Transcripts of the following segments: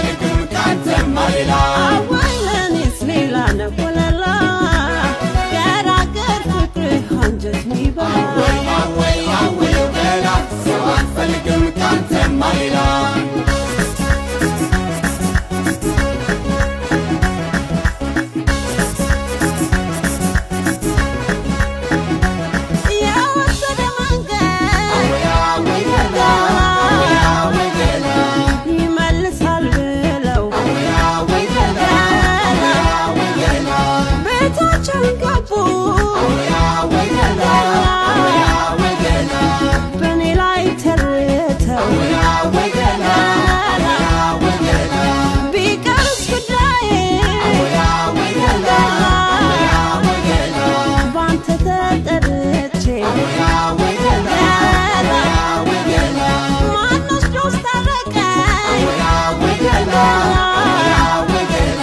አልፈልግም ካንተማ ሌላ። አወይ ለኔስ ሌላ ነው ወለላ፣ ገራገር ፍቅርህ አንጀት ሚበላ። አወይ አወይ አወይ ገላ፣ ሰው አልፈልግም ካንተማ ሌላ። የወሰደ መንገድ አወይ አወይ ገላ፣ አወይ አወይ ገላ፣ ይመልሳል ብለው አወይ አወይ ገላ፣ አወይ አወይ ገላ፣ ቤታቸውን ገቡ። አወይ አወይ ገላ፣ አወይ አወይ ገላ፣ በእኔ ላይ ተርተው። አወይ አወይ ገላ፣ አወይ አወይ ገላ፣ ቢቀርስ ጉዳዬ። አወይ አወይ ገላ፣ አወይ አወይ ገላ፣ ባንተ ተጠርቼ። አወይ አወይ ገላ፣ አወይ አወይ ገላ፣ ማን ወስዶ አስታረቀኝ? አወይ አወይ ገላ፣ አወይ አወይ ገላ፣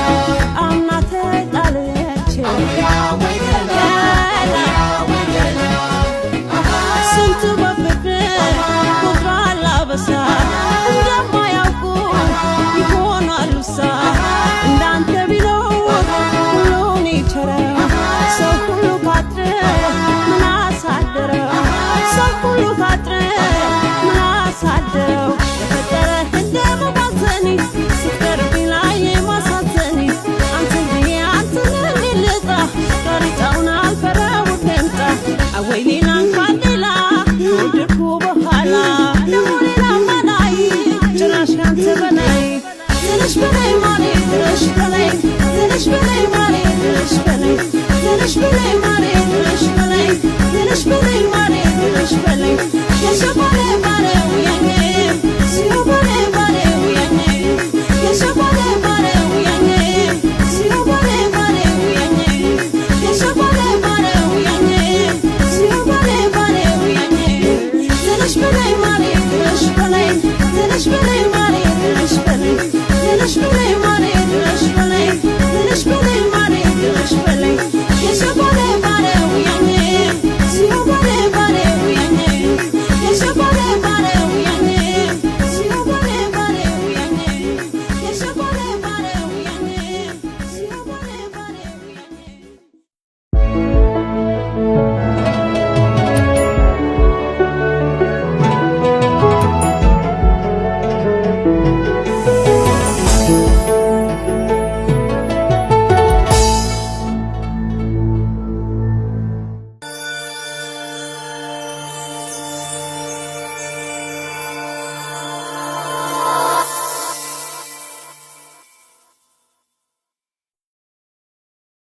አምና ተጣልቼ። አወይ አወይ ገላ፣ አወይ አወይ ገላ፣ ስንቱ በፍቅር ቁጥሯል አበሳ፣ እንደማያውቁ ይሆናሉሳ። እንዳንተ ቢኖር ሁሉን ይቸረው፣ ሰው ሁሉ ካጥር ምን አሳደረው? ሰው ሁሉ ካጥር ምን አሳደረው? የፈጠረ እንደ መባዘኒ፣ ስትቀርብኝ ላይ ማሳዘኒ፣ አንተን ብዬ አንተን ልጣ፣ ጋሪጣውን አልፈራው ልምጣ። አወይ ሌላ እንኳን ሌላ ከወደድኩ በኋላ ደግሞ ሌላ መላይ፣ ጭራሽ ካንተ በላይ። ትንሽ በላይ ማሬ፣ ትንሽ በላይ፣ ትንሽ በላይ ማሬ፣ ትንሽ በላይ፣ ትንሽ በላይ ማሬ።